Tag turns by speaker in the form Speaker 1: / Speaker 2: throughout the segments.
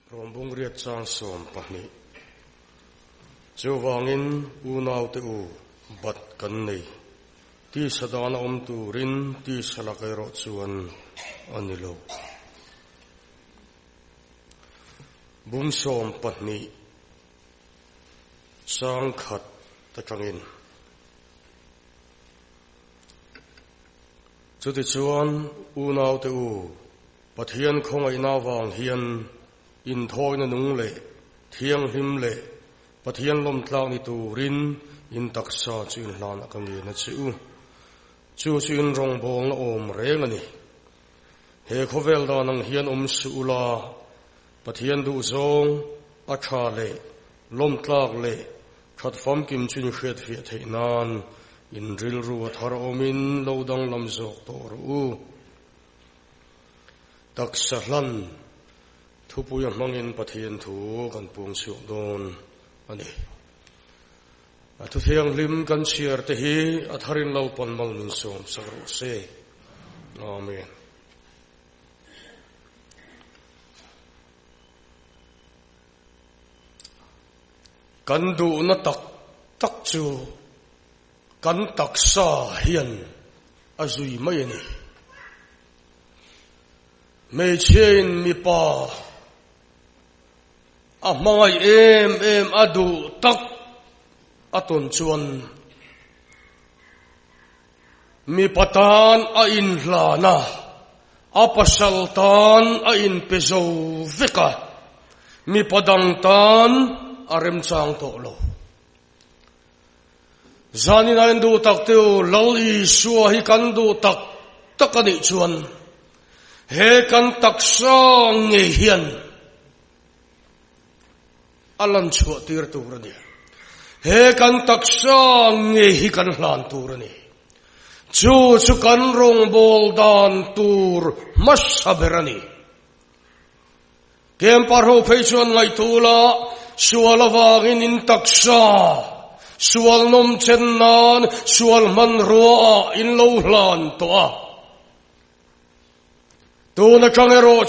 Speaker 1: Rawmbung riat chang 12. Chuvangin unaute u, bat kan nei. Tisa dana awm turin tisa lak erawh chuan a ni lo. Bung 12 chang khat atangin. Chutichuan unaute u, Pathian khawngaihna avang hian inthawina nung leh thianghlim leh Pathian lawmtlak ni turin in taksa chu inhlan a ka ngen a che u. Chu chu in rawngbawlna awm reng a ni. He khawvel dan ang hian awm suh ula, Pathian duhzawng a tha leh lawmtlak leh that famkim chu in hriatfiah theih nan in rilru a thar awmin lo danglam zawk tawh rawh u. Taksa hlan thupui a hmangin Pathian thu kan pung chhuak dawn a ni. A thu thianghlim kan chhiar te hi a tharin lo pawn mal min sawm sak rawh se. Amen. Kan duhna tak tak chu Kan taksa hian a zui mai a ni. Hmeichhiain mipa a hmangaih em em a duh tak a tawn chuan mipa tan a inhlan a, a pasal tan a inpe zo vek a, mipa dang tan a remchang tawh lo. Zanin a in duh tak te u, Lal Isua hi kan duh tak tak a nih chuan he kan taksa ngei hian a lan chhuah tir tur a ni. He kan taksa ngei hi kan hlan tur a ni. Chu chu kan rawngbawl dan tur hmasa ber a ni. Kempa ho phei chuan ngaihtuh la, sual avangin in taksa, sual nawm chen nan sual hmanrua ah in lo hlan tawh a. Tun atang erawh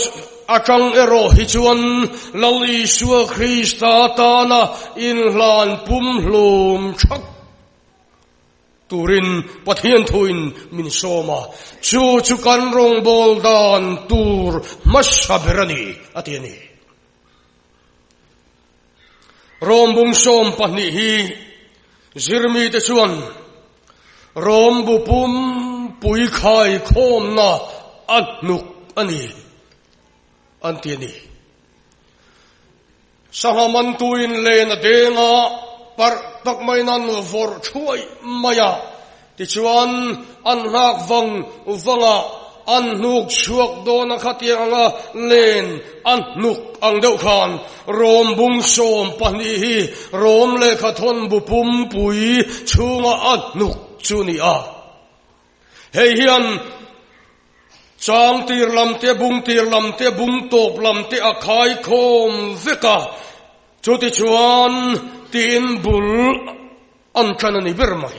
Speaker 1: atang erawh hi chuan Lal Isua Krista tana inhlan pumhlum thak Turin Pathian thuin min sawm a, chu chu kan rawngbâwl dan tur hmasa ber a ni, a ti a ni. Rawmbung 12 hi zirmite chuan rawmbu pum pui khaikhawmna a hnuk a ni, an ti a ni. Sangha mantuin len a deng a, parh tak maiin an vawrh thuai mai a, tichuan an nghak vang vang a, an hnuk chhuak dawn a khatiang anga len a hnuk ang deuh khan Rom bung 12 hi Rom lehkha thawn bu pumpui chhunga a hnuk chu ni a. Hei hian chang tir lam te, bung tir lam te, bung tawp lam te a khai khawm vek a, chutichuan tiin bul an tan a ni ber mai.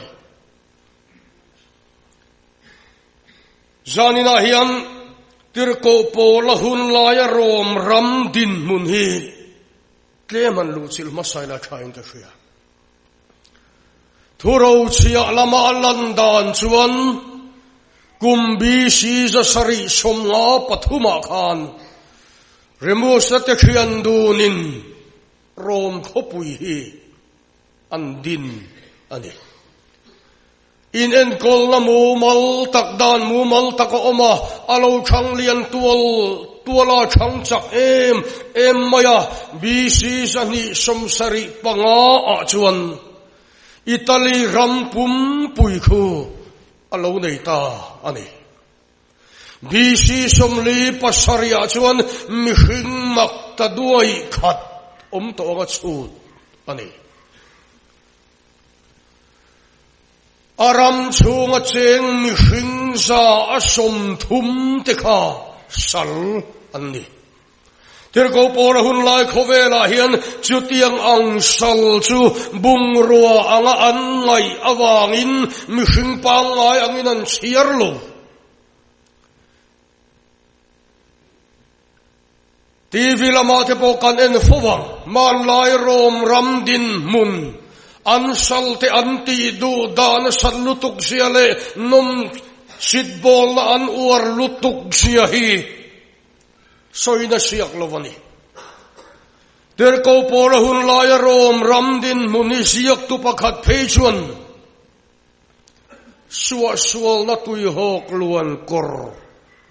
Speaker 1: Zaninah hian Tirhkoh Paula hun laia Rom ram dinhmun hi tlem han luhchilh hmasa ila thain ka hria. Thurochhiah lama a lan dan chuan kum BC 753 ah khan Remus-a te thian dunin Rom khawpui hi an din a ni. Inenkawlna mumal tak dan mumal tak a awm a, a lo chhang lian tual tual a chhang chak em em mai a. BC 275 ah chuan Italy ram pumpui khu a lo nei ta a ni. BC 47 ah chuan mihring mak ta duai khat awm tawh anga chhut a ni. A ram chhunga cheng mihring 130 te kha sal an ni. Tirhkoh Paula hun lai khawvelah hian chutiang ang sal chu bungrua anga an ngaih avangin mihring pangngai angin an chhiar lo. TV lamah te pawh kan en fo ang. Hmanlai Rom ram dinhmun an sal te an tih duh dah nasat lutuk zia leh nawm sit bawlna an uar lutuk zia hi sawina siak lo a ni. Tirhkoh Paula hun laia Rom ram dinhmun hi ziaktu pakhat phei chuan suahsualna tuihawk luan kawr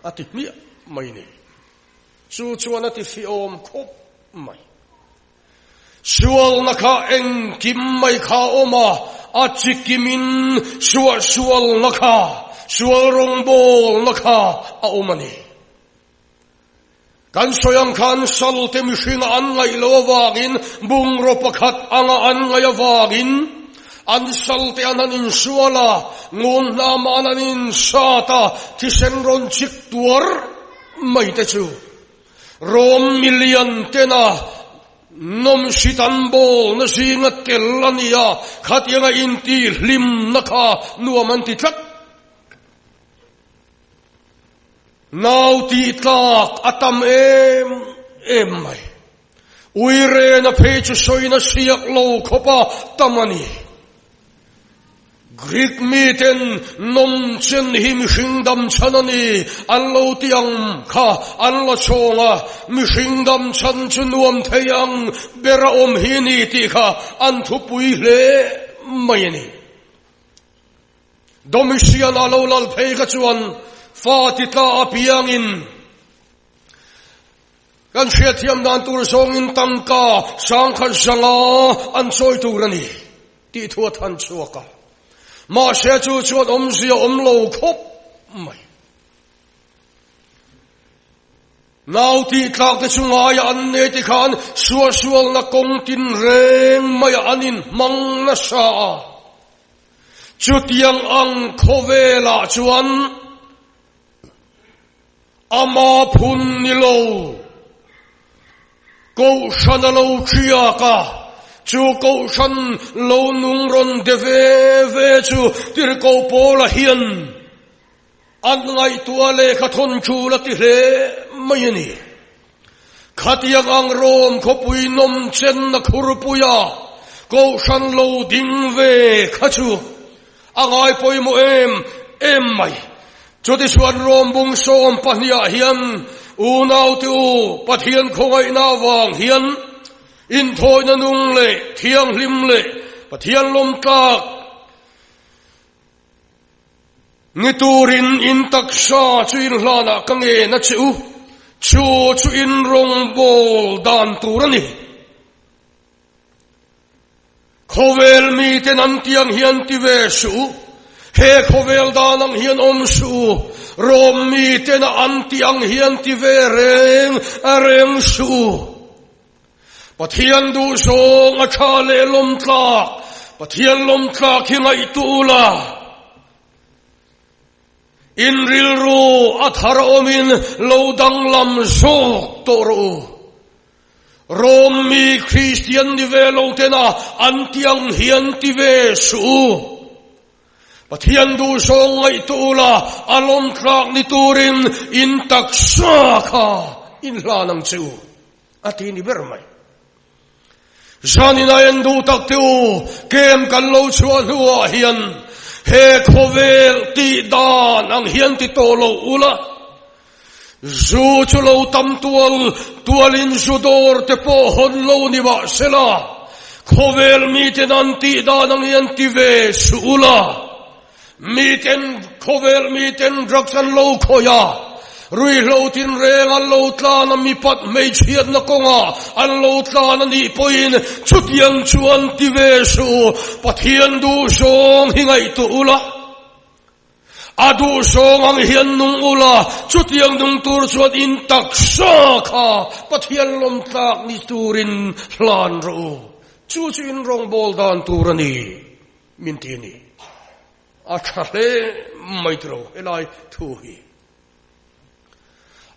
Speaker 1: a ti hmiah mai ni. Chu chuan a ti fiawm khawp mai. Sualna kha engkim mai kha a awm a, a chikimin suahsualna kha, sual rawngbawlna kha a awm a ni. Kan sawi ang khan salte mihringa an ngaih loh avangin bungraw pakhat anga an ngaih avangin an salte an han insual a, ngun hnama an han insat a, thisen rawn chik tuar mai te chu Rom milian tena nawmhrit an bawlna zinga tel a ni a, khatianga intihhlimna kha nuam an ti tlat. Nau tih tlak a tam em em mai. Uirena phei chu sawina siak lo khawp a tam a ni. Greek miten nawm chen hi mihring dam chhan a ni an lo ti ang kha an la chhawng a, mihring dam chhan chu nuam thei ang ber a awm hi ni tih kha an thupui hle mai a ni. Domitian a lo lal phei kha chuan fa ti tla apiangin kan hriatthiam dan tur zawngin tangka sangkhat zanga an chawi tur a ni tih thu a than chhuak a. Mahse chu chuan awmzia awm lo khawp mai. Nau tih tlak te chu ngaia an nei ti khan suahsualna kawng tinreng maiah an inhmang nasa a. Chutiang ang khawvelah chuan ama phun ni lo Kohhran a lo ṭhiak a, chu Kohhran lo nung rawn de ve ve chu Tirhkoh Paula hian An ngaihtuah lehkha thawn ṭul a ti hle mai a ni. Khatiang ang Rom khawpui nawm chenna khurpuia Kohhran lo ding ve kha chu a ngai pawimawh em em mai. Chutichuan Rom bung 12ah hian unaute u Pathian khawngaihna avang hian inthawina nung leh thianghlim leh Pathian lawmtlak Ni turin in taksa chu in hlanah ka ngen a che u, chu chu in rawngbâwl dan tur a ni. Khawvel miten an ti ang hian ti ve suh u, he khawvel dan ang hian awm suh u, Rom mitena an ti ang hian ti ve reng reng suh u. Pathian duhzawng a tha leh lawmtlak, Pathian lawmtlak hi ngaihtuah ula, in rilru a thar awmin lo danglam zawk tawh rawh u. Rom mi Kristian ni ve lo tena an ti ang hian ti ve suh u. Pathian duhzawng ngaihtuah ula, a lawmtlak ni turin in taksa kha in hlan ang che u. A ti ni ber mai. Zanin a en duh tak te u, kem kan lo chhuah hnuah hian he khawvel tih dan ang hian ti tawh lo ula, zu chu lo tam tual tualin zu dawr te pawh hawn lo ni mah sela, khawvel miten an tih dan ang hian ti ve suh ula. Miten khawvel miten drugs an lo khawih a, ruihhlo tinreng an lo tlan a, mipat hmeichhiatna kawngah an lo tlan a nih pawhin chutiang chuan ti ve suh u, Pathian duhzawng hi ngaihtuah ula, a duhzawng ang hian nung ula, chutiang nung tur chuan in taksa kha Pathian lawmtlak ni turin hlan rawh u, chu chu in rawngbâwl dan tur a ni. Min ti a ni. A tha hle mai tiro helai thu hi.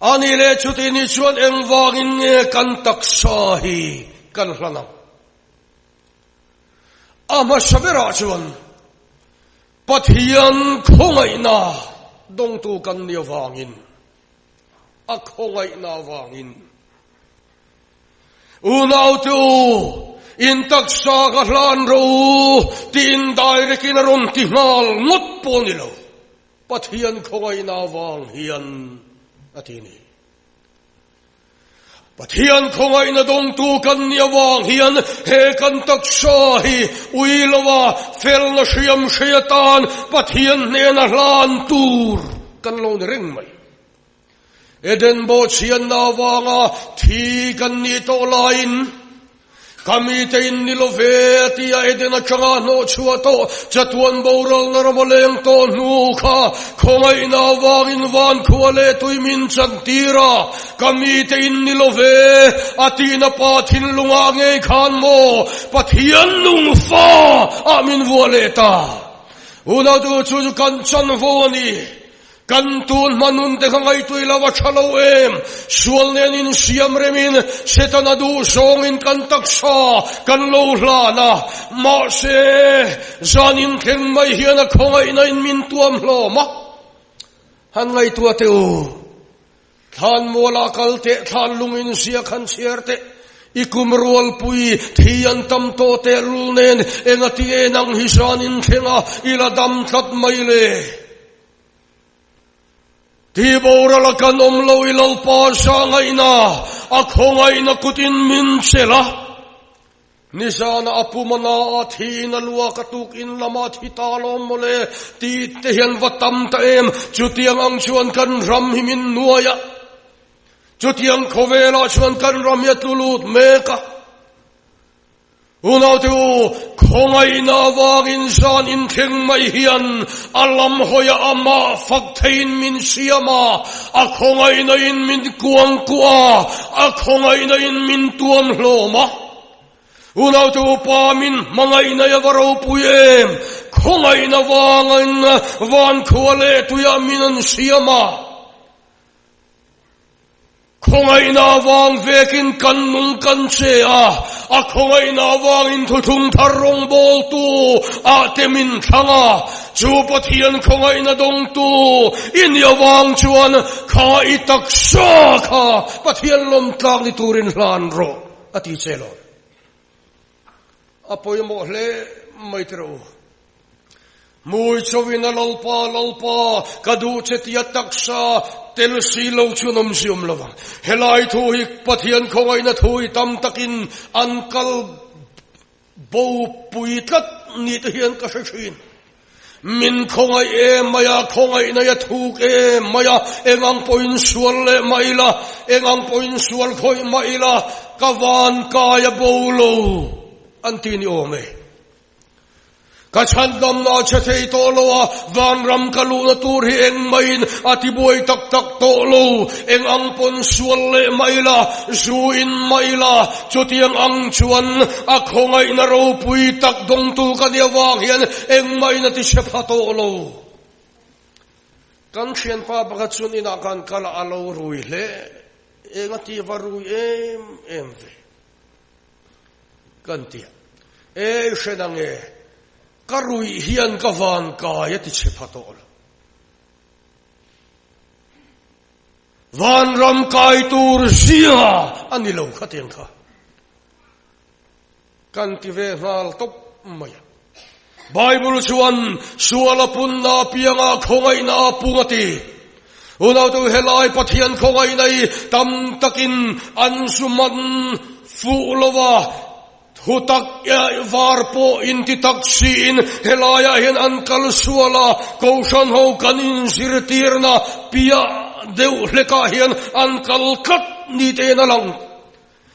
Speaker 1: A ni leh chuti ni chuan engvangin nge kan taksa hi kan hlan ang? A hmasa berah chuan Pathian khawngaihna dawngtu kan ni avangin, a khawngaihna avangin. Unaute u, in taksa ka hlan rawh u tiin direct in a rawn ti nghal ngawt pawh a ni lo. Pathian khawngaihna avang hian a ti a ni. Pathian khawngaihna dawngtu kan nih avang hian he kan taksa hi ui lova felna hriam hre atan Pathian hnena hlan tur kan lo ni reng mai. Eden bawhchhianna avanga thi kan nih tawh laiin ka mite in ni lo ve a ti a, Eden atanga hnawh chhuah tawh chatuan boralna ram a leng tawh hnu kha khawngaihna avangin van khua leh tui min chantir a, ka mite in ni lo ve a tihna pa thinlungah ngei khan maw Pathian nung fa ah min vuah leh ta. Unautu chu chu kan chanvo a ni. Kan tun hma nun te kha ngaihtuih lo a tha lo em? Sual nen insiam remin Setana duh zawngin kan taksa kan lo hlan a, mahse zan inthleng mai hian a khawngaihna in min tuam hlawm a. Han ngaihtuah teh u, thlan mualah kal teh, thlan lung inziak han chhiar teh, i kum rualpui thi an tam tawh tehlul nen engatinge nang hi zan inthleng a i la dam tlat mai le? Ti boral a kan awm lo i Lalpa zahngaihna a khawngaihna kutin min chelh a. Nizana a pum a na a thiin a lua ka tuk in lama thi ta lawm mawle ti te hian va tam ta em chutiang ang chuan kan ram hi min nuai a. Chutiang khawvelah chuan kan ram hi a tlu lut mek a. Unaute u, khawngaihna avangin zan inthleng mai hian a lam hawiah amah fak theiin min siam a, a khawngaihna in min kuang kuah a, a khawngaihna in min tuam hlawm a. Unaute u, Pa min hmangaihna i va ropui em! Khawngaihna avangin van khua leh tuiah min an siam a. Khawngaihna avang vekin kan nung kan che a, a khawngaihna avangin thuthlung thar rawngbawltu ah te min thlang a, chu Pathian khawngaihna dawngtu i nih avang chuan kha i taksa kha Pathian lawmtlak ni turin hlan rawh a ti che lo. A pawimawh hle mai tiraw u. Hmui chauhin a Lalpa, Lalpa, ka duh che tia taksa tel si lo chuan awmzi awm lo ang. Helai thu hi Pathian khawngaihna thu hi tam takin an kal bo pui tlat ni te hian ka hre thin. Min khawngaih em mai a, khawngaihna i a thuk em mai a, eng ang pawhin sual leh mah ila, eng ang pawhin sual khawih mah ila, ka van kai a bo lo an ti ni awm e. Ka chhandamna a chhe thei tawh lo a, vanram ka luhna tur hi engmahin a tibuai tak tak tawh lo. Eng ang pawn sual leh mah ila, zu in mah ila, chutiang ang chuan a khawngaihna ropui tak dawngtu ka nih avang hian engmahin a ti chhe pha tawh lo. Kan thianpa pakhat chuan inah khan kal a, a lo rui hle. Eng a ti va rui em em ve. Kan ti a, E hre na nge, ka ruih hian ka van kai a ti chhe pha tawh lo. Vanram kai tur zia a ni lo khatiang kha. Kan ti ve nghal tawp mai a. Bible chuan sual a punna apianga khawngaihna a pung a ti. Unautu helai Pathian khawngaihna hi tam takin an zuman fuh lo a, thu tak var pawh inti tak siin helaiah hian an kal sual a, Kohhran ho kan inzirtirna piah deuh hlekah hian an kal tlat ni tein a lang.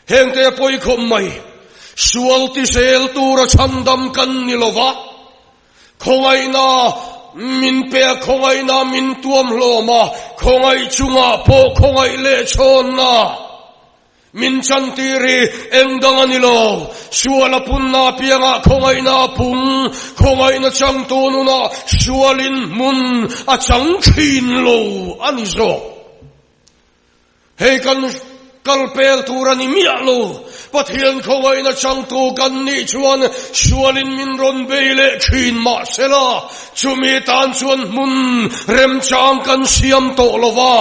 Speaker 1: Hengte a pawi khawp mai. Sual ti zel tura chhandam kan ni lo va, khawngaihna min pe a, khawngaihna min tuam hlawm a, khawngaih chungah pawh khawngaih leh chhawnna min chantir hi eng dang a ni lo. Sual a punna apiangah khawngaihna a pung, khawngaihna changtu nunah sualin hmun a chang thin lo a ni zawk. Hei kan. Kal pel tur a ni miah lo. Pathian khawngaihna changtu kan nih chuan sualin min rawn bei leh thin mahsela, chumi tan chuan hmun remchang kan siam tawh lo va,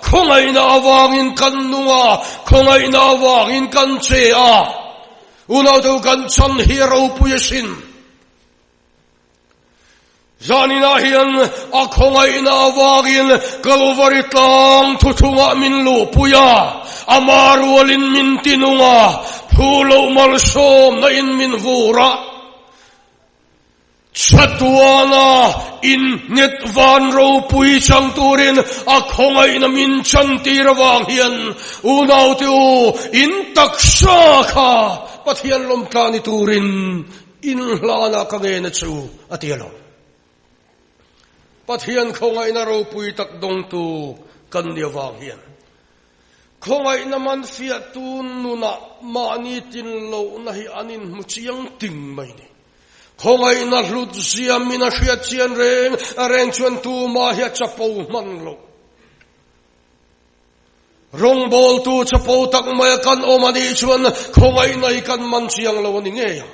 Speaker 1: khawngaihna avangin kan nung a, khawngaihna avangin kan che a. Unaute kan chan hi a ropui asin. Zaninah hian a khawngaihna avangin Kalvari tlang thuthungah min luhpui a, ama rualin min tinung a, phu loh malsawmna in min vur a. Chatuana innghet van ropui chang turin a khawngaihna min chantir avang hian unaute u, in taksa kha Pathian lawmtla ni turin Inhlana ka ngena chu a ti alawm. Pathian khawngaihna ropui tak dawngtu kan ni avang hian khawngaihna man fiahtu nunah mahni tin lohna hi an inhmu chiang ting mai ni. Khawngaihna hlut ziamin a hriat chian reng a reng chuan tumah hi a chapo hman lo. Rawngbawltu chapo tak maia kan awm a nih chuan khawngaihna hi kan man chiang lo a ni ngei ang.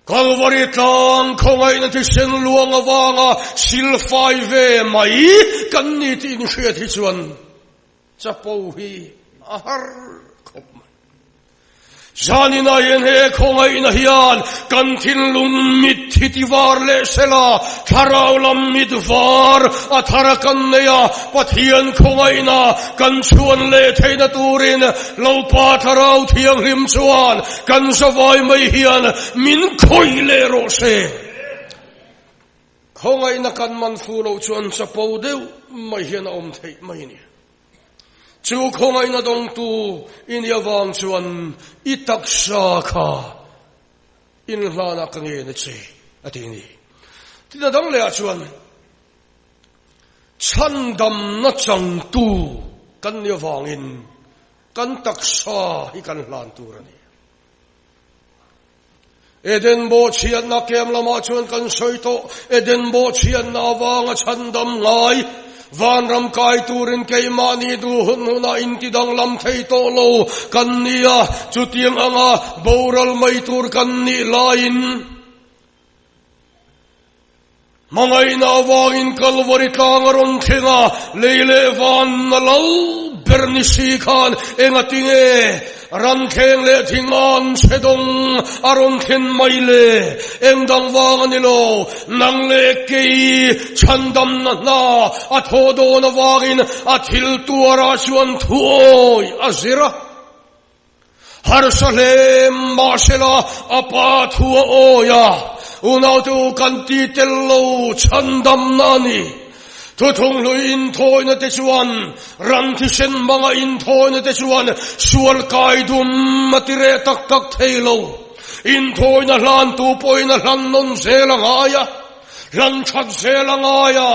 Speaker 1: Kalvari tlang khawngaihna thisen luang avanga silfai ve mai kan ni tih inhriat hi chuan Chapo hi a har khawp mai. Zanina hian he khawngaihna hian kan thinlung mit hi ti var leh sela, thlarau lam mit var a thar a kan nei a, Pathian khawngaihna kan chhuan leh theihna turin Lalpa Thlarau Thianghlim chuan kan zavai mai hian min khawih leh rawh se. Khawngaihna kan man fu loh chuan chapo deuh mai hian a awm theih mai a ni. Chu khawngaihna dawngtu i nih avang chuan i taksa kha inhlanah ka ngen a che, a ti a ni. Tin a dang lehah chuan chhandamna changtu kan nih avangin kan taksa hi kan hlan tur a ni. Eden bawhchhiatna kem lamah chuan kan sawi tawh, Eden bawhchhiatna avanga chhandam ngai, vanram kai turin keimahni duh hun hunah intidanglam thei tawh lo kan ni a, chutiang anga boral mai tur kan nih laiin, Hmangaihna avangin Kalvari tlang a rawn thleng a, lei leh van a lo ber ni si khan engati nge ran thleng leh thing an chhe dawng a rawn thlen mai le? Eng dang vang a ni lo, nang leh kei chhandamna hna a thawh dawn avangin a thil tuarah chuan thuawi a zir a. Harsa hle mahsela a pa thu a awi a, unaute u kan ti tel lo chhandamna a ni. Thuthung hlui inthawina te chuan ram thisen hmanga inthawina te chuan sual kai dum a ti reh tak tak thei lo. Inthawina hlantu pawhin a hlan nawn zel a ngai a. Hlan that zel a ngai a,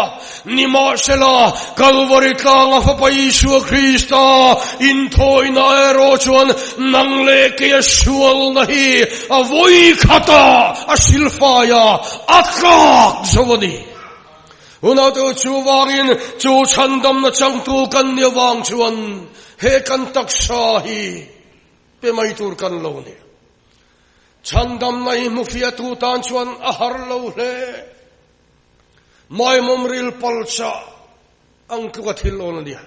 Speaker 1: nimahsela Kalvari tlanga Fapa Isua Krista inthawina erawh chuan nang leh keia sualna hi a vawi khat a, a silfai a, a tlak zo a ni. Unaute chuvangin chu chhandamna changtu kan ni avang chuan he kan taksa hi pe mai tur kan lo ni. Chhandamna hi hmufiahtu tan chuan a har lo hle. Maimawm ril pal chah ang tluka thil awn a nia.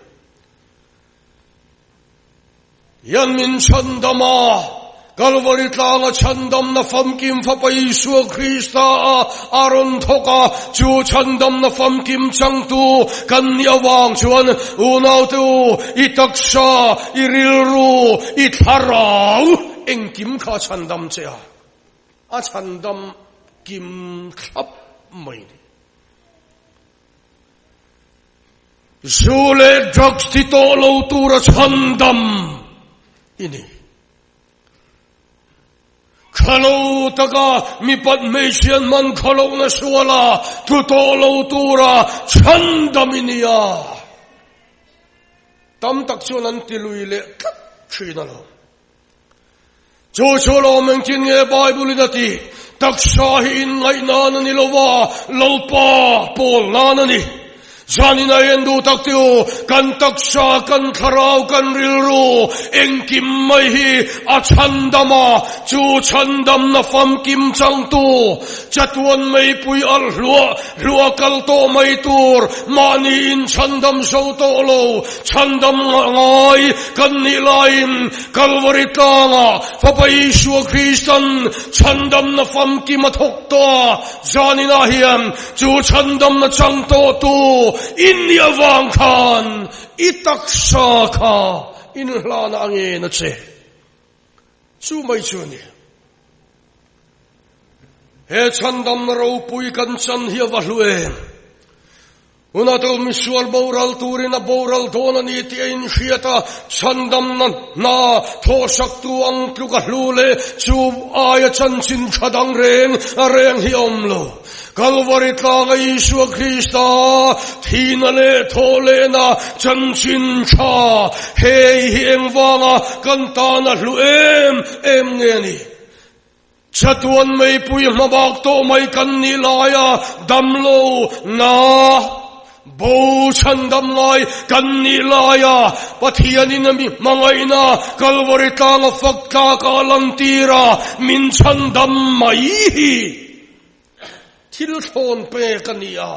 Speaker 1: Hian min chhandam a, Kalvari tlanga chhandamna famkim Fapa Isua Krista a a rawn thawk a, chu chhandamna famkim changtu kan nih avang chuan unaute u, i taksa, i rilru, i thlarau, Engkim kha a chhandam che a, a chhandam kim thlap mai ni. Zu leh drugs ti tawh lo tura chhandam i ni. Khalo taka mipat hmeichhian man khalohna suala thu tawh lo tura chhandam i ni a. Tam tak chuan an ti lui leh tlat thin alawm. Chu chu lawm engtin nge Bible in a tih? Taksa hi inngaih nan a ni lo va, Lalpa pawl nan a ni. Zanin a en duh tak teu, kan taksa, kan thlarau, kan rilru, engkim mai hi a chhandam a, chu chhandamna famkim changtu, chatuan meipui alh hluah hluah kal tawh mai tur, mahni in chhandam zo tawh lo, chhandam ngai kan nih laiin Kalvari tlangah Fapa Isua Kristan chhandamna famkim a thawk tawh a, zaninah hian Chu chhandamna chang tawhtu in nih avang khan i taksa kha inhlana a ngen a che. Chu mai chu a ni. He chhandamna ropui kan chan hi a va hlu em? Huna tu misual boral turin a boral dawn a ni tih a inhriat a, chhandamna hna thawhsaktu ang tluk a hlu leh chu aia chanchin tha dang reng reng hi a awm lo. Kalvari tlanga Isua Krista thihna leh thawhlehna chanchin tha hei hi engvanga kan tan a hlu em em nge a ni? Chatuan meipui hmabak tawh mai kan nih laia damlo na bo chhandam ngai kan nih laia Pathianin a mi hmangaihna Kalvari tlanga fak tlaka a lantir a, min chhandam mai hi thil thlawn pek a ni a.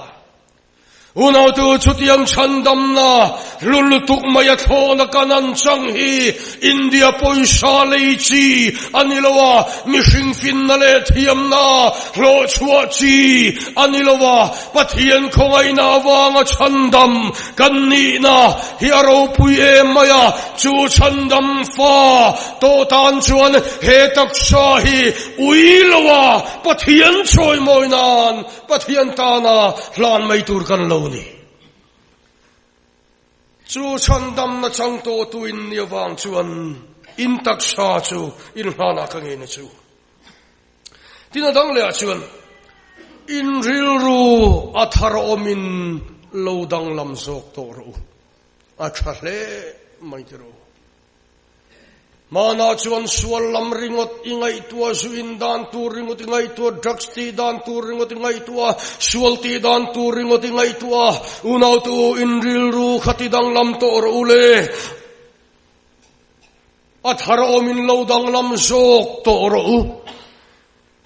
Speaker 1: Unautu chutiang chhandamna hlu lutuk mai a thlawhna kan an chang hi India pawisa lei chi a ni lo a, mihring finna leh thiamna hlawhchhuah chi a ni lo a, Pathian khawngaihna avanga chhandam kan nihna hi a ropui em mai a, chu chhandam fa tawh tan chuan he taksa hi ui lo a, Pathian chawimawi nan Pathian tana hlan mai tur kan lo ni. Chu chhandamna chang tawhtu in ni avang chuan in taksa chu in hlanah ka ngei na chu. Tin a dang lehah chuan in rilru a thar awmin lo danglam zawk tawh rawh u. A tha hle mai ti rawh u. Hmanah chuan sual lam ringawt i ngaihtuah, zu in dan tur ringawt i ngaihtuah, drugs tih dan tur ringawt i ngaihtuah, sual tih dan tur ringawt i ngaihtuah. Unautu in rilru kha ti danglam tawh rawh u le. A thar awmin lo danglam zawk tawh rawh u.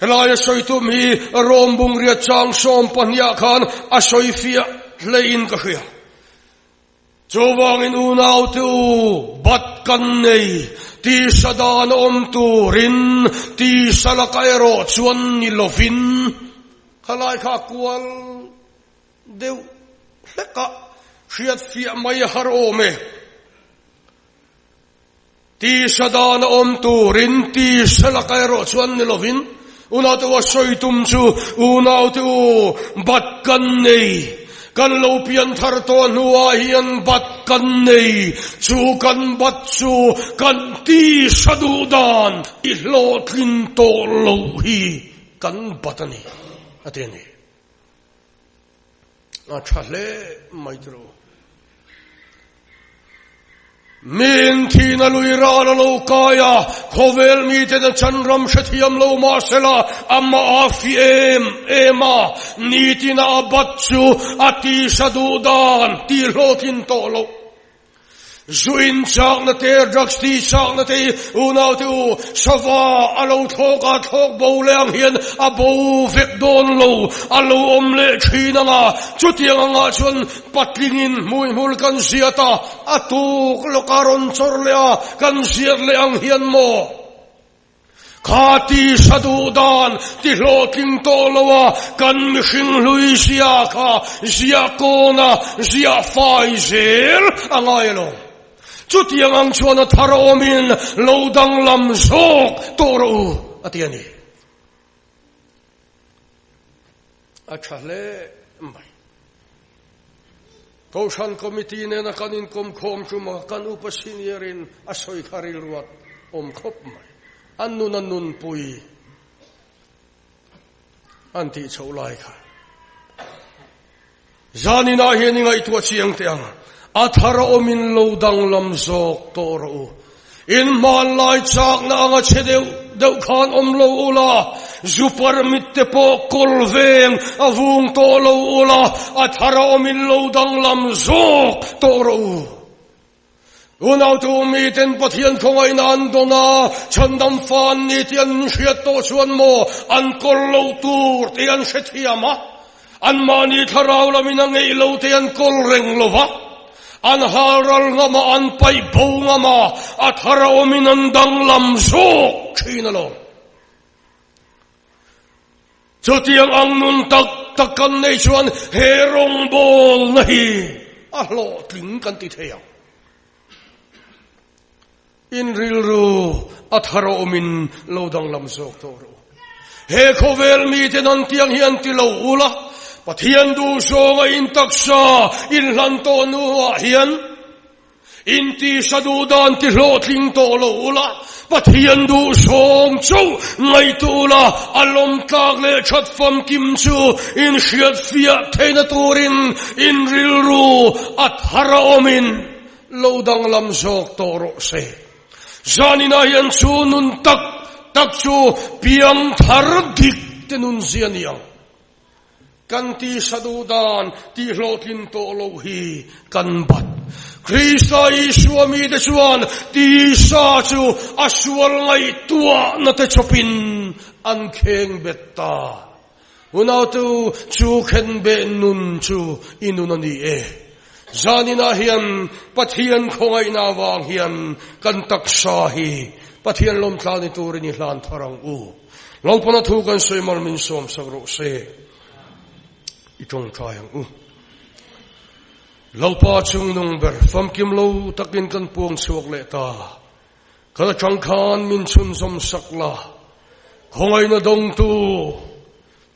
Speaker 1: Helaia sawi tum hi Rom bungriat chang 12ah khan a sawi fiah hlein ka hria. Chuvangin unaute u, bat kan nei, tisa dan a awm turin tisa laka erawh chuan ni lovin khalai kha kual deuh hlek a, hriat fiah mai a har awm e. Tisa dan a awm turin tisa laka erawh chuan ni lovin unaute u a sawi tum chu unaute u bat kan nei, kan lo pian thar tawh hnuah hian bat kan nei, chu kan bat chu kan tisa duh dan i hlawhtlin tawh loh hi kan bat a ni a ti a ni. A tha hle mai tiraw. Min thihna lui ral a lo kai a, khawvel miten a chanram hrethiam lo mahsela amah a fi em em a, nitina a bat chu a tisa duh dan tih hlawhtlin tawh loh. Zu in chakna te, drugs ti chakna te hi unaute u, sava a lo thlawk a, thlawk bo leh ang hian a bo vek dawn lo, a lo awm leh thin ang a, chutiang angah chuan patlingin hmuihmul kan ziat a, a tuk lawka rawn chawrh leh a, kan ziat leh ang hian maw? Kha tisa duh dan ti hlawhtling tawh lo a, kan mihring hlui zia kha ziah kawn a, ziah fai zel a ngai lo. Chutiang ang chuan a thar awmin lo danglam zawk tawh rawh u, a ti a ni. A tha hle mai. Kohhran Committee nena kan inkawmkhawm ṭuma kan upa senior-in a sawi kha rilruat awm khawp mai. An nun a nunpui an tih chhoh lai kha. Zaninah hian i ngaihtuah chiang teh ang. A thar a awmin lo danglam zawk tawh rawh u. In hmanlai chakna anga che deuh. deuh khan awm lo ula, zu permit te pawh kawl veng a vung tawh lo ula, a thar a awmin lo danglam zawk tawh rawh u. Unautu miten Pathian khawngaihna an dawn a, chhandam fa an ni tih an hriat tawh chuan maw an kawl loh tur tih an hrethiam a, Anmahni thlarau lamin a ngeih lo te an kawl reng lo va, an hal ral ngam a, an paih bo ngam a, a thar a awmin an danglam zawk thin alawm. Chutiang ang nun tak tak kan neih chuan he rawngbawlna hi a hlawhtling kan ti thei ang. In rilru a thar a awmin lo danglam zawk tawh rawh u. He khawvel miten an tiang hi an ti lo ul a, Pathian duhzawnga in taksa in hlan tawh hnuah hian in tisa duhdan ti hlawhtling tawh lo ul a, Pathian duhzawng chauh ngaihtuah ula, a lawmtlak leh that famkim chu in hriatfiah theihna turin in rilru a thar a awmin Lo danglam zawk tawh rawh se. Zaninah hian chu nun tak tak chu piang thar dik te nun zia ni ang. Kan tisa duh dan tih hlawhtlin tawh loh hi kan bat. Krista Isua mite chuan tisa chu a sual ngaihtuahna te chawpin an kheng bet ta. Unautu chu khenbeh nun chu i nun a ni e. Zaninah hian Pathian khawngaihna avang hian kan taksa hi Pathian lawmtla ni turin i hlan thar ang u. Lalpana thu kan sawi mal min sawm sak rawh se. I tawngtai ang u. Lalpa chungnung ber famkim lo takin kan puang chhuak leh ta. Kal atang khan min chhunzawm sak la, khawngaihna dawngtu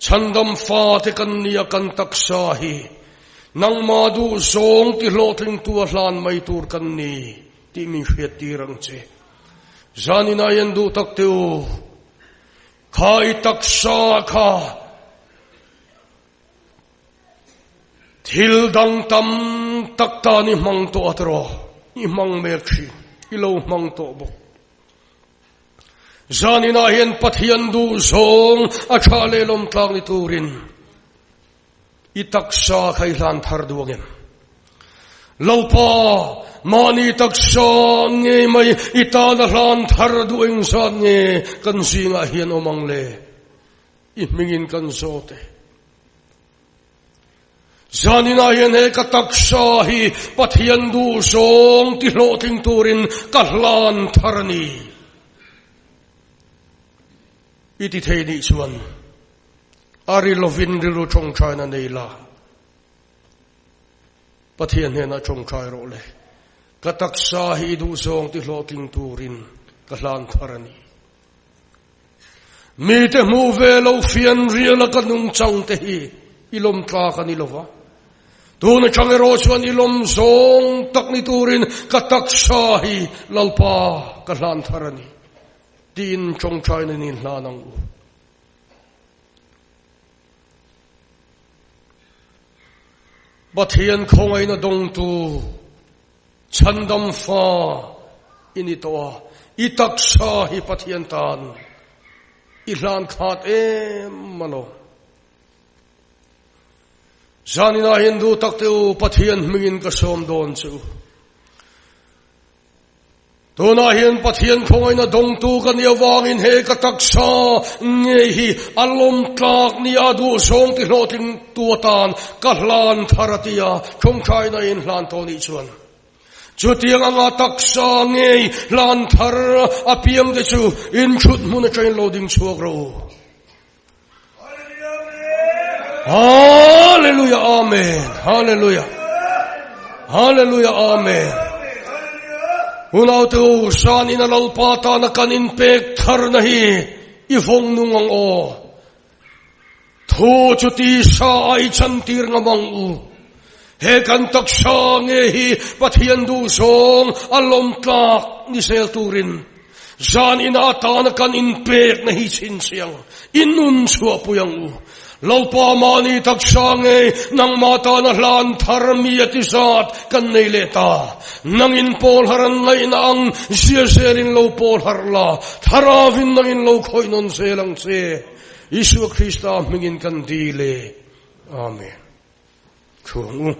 Speaker 1: chhandam fate kan nia kan taksa hi nangmah duh zawng ti hlawhtlingtu a hlan mai tur kan ni tih min hriattir ang che. Zanin ah hian duh tak teh u, kha i taksa kha Thil dang tam tak tan i hmang tawh a tiraw? I hmang mek thin, i lo hmang tawh bawk. Zaninah hian Pathian duh zawng a tha leh lawm tlak ni turin i taksa kha i hlan thar duh angem? Lalpa, mahni taksa ngei mai i tana hlan thar duh engzat nge kan zingah hian awm ang le? I hmingin kan zawt e. Zaninah hian he ka taksa hi Pathian duh zawng ti hlawhtling turin ka hlan thar a ni. I ti thei nih chuan a ri lovin rilru tawngtaina nei la. Pathian hnenah tawngtai rawh le. Ka taksa hi i duh zawng ti hlawhtling turin ka hlan thar a ni. Mite hmuh ve lo fian riala ka nungchang te hi i lawm tlak a ni lo va. Tun atang erawh chuan i lawm zawng tak ni turin ka taksa hi Lalpa ka hlan thar a ni tiin tawngtaina nin hlan ang u. Pathian khawngaihna dawngtu Chhandam fa i ni tawh a, i taksa hi Pathian tan i hlan khat em a lo. Zaninah hian duh tak te u, Pathian hmingin ka sawm dawn che u. Tunah hian Pathian khawngaihna dawngtu ka nih avangin he ka taksa ngei hi a lawm tlak nia duhzawng ti hlawhtling tu atan ka hlan thar a ti a, tawngtaina in hlan tawh nih chuan chutiang anga taksa ngei hlan thar apiang te chu inthut hmun atangin lo ding chhuak rawh u. Hallelujah Amen Hallelujah Hallelujah Amen Unau te u san in a lalpa tana kan in pek thar na hi i vawng nung ang aw thu chu ti sa ai chan tir ngam ang u he kan taksa nge hi Pathian duh zawng a lawm tlak ni sel turin Zan ina atana kan inpekna hi chhinchhiang, i nun chhuahpui ang u. Lalpa mahni taksa ngei nangmah tana hlan thar mi a ti zat kan nei leh ta. Nangin pawl har an ngaihna ang zia zelin lo pawl har la, Tharavin nangin lo khawih nawn zel ang che. Isua Krista hmingin kan dil e. Amen. Thu ang u.